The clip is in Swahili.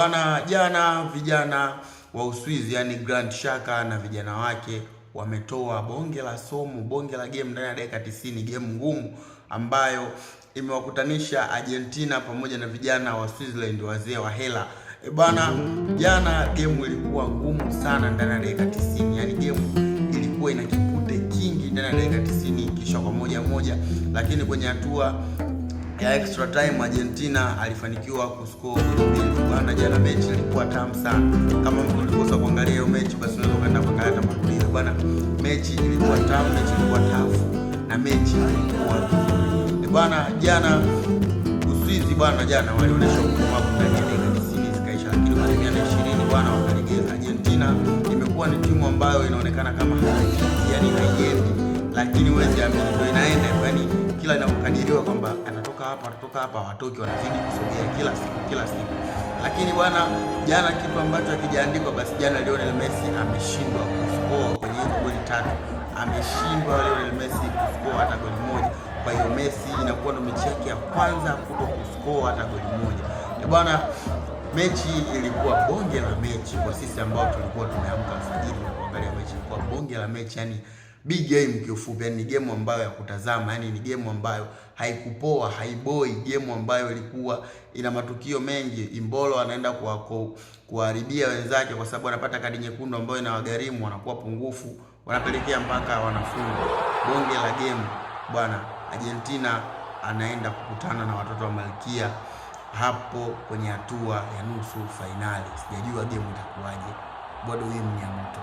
Bana, jana vijana wa Uswizi yani Grand Shaka na vijana wake wametoa bonge la somo, bonge la game ndani ya dakika 90, game ngumu ambayo imewakutanisha Argentina pamoja na vijana wa Switzerland, wazee wa hela. E bana, jana game ilikuwa ngumu sana ndani ya dakika 90, yani game ilikuwa ina kipute kingi ndani ya dakika 90, kisha kwa moja moja, lakini kwenye hatua ya extra time Argentina alifanikiwa kuscore goli mbili. Bwana, jana mechi ilikuwa tamu sana. Kama mtu ulikosa kuangalia hiyo mechi, basi unaweza ukaenda kuangalia hata marudio. Bwana, mechi ilikuwa tamu, mechi ilikuwa tafu na mechi ilikuwa nzuri. Bwana, jana Uswizi bwana, jana walionyesha ukomavu ndani ya dakika 90 zikaisha, lakini kwenye 120 bwana wakalegeza. Argentina imekuwa ni timu ambayo inaonekana kama haifiki, yani haiendi, lakini huwezi amini ndio inaenda, yani kila inavyokadiriwa kwamba atatoka hapa atatoka hapa, hawatoki, wanazidi kusogea kila siku kila siku. Lakini bwana, jana kitu ambacho hakijaandikwa, basi jana Lionel Messi ameshindwa kuscore kwenye hizo goli tatu, ameshindwa Lionel Messi kuscore hata goli moja. Kwa hiyo Messi inakuwa ndo mechi yake ya kwanza kuto kuscore hata goli moja. E bwana, mechi ilikuwa bonge la mechi kwa sisi ambao tulikuwa tumeamka alfajiri na kuangalia mechi, ilikuwa bonge la mechi yani big game kiufupi, yani ni game ambayo ya kutazama, yani ni game ambayo haikupoa, haiboi, game ambayo ilikuwa ina matukio mengi. Imbolo anaenda kuharibia wenzake kwa sababu anapata kadi nyekundu ambayo inawagharimu, wanakuwa pungufu, wanapelekea mpaka wanafungwa. Bonge la game bwana. Argentina anaenda kukutana na watoto wa Malkia hapo kwenye hatua ya nusu fainali. Sijajua game itakuwaje, bado hii ni ya moto.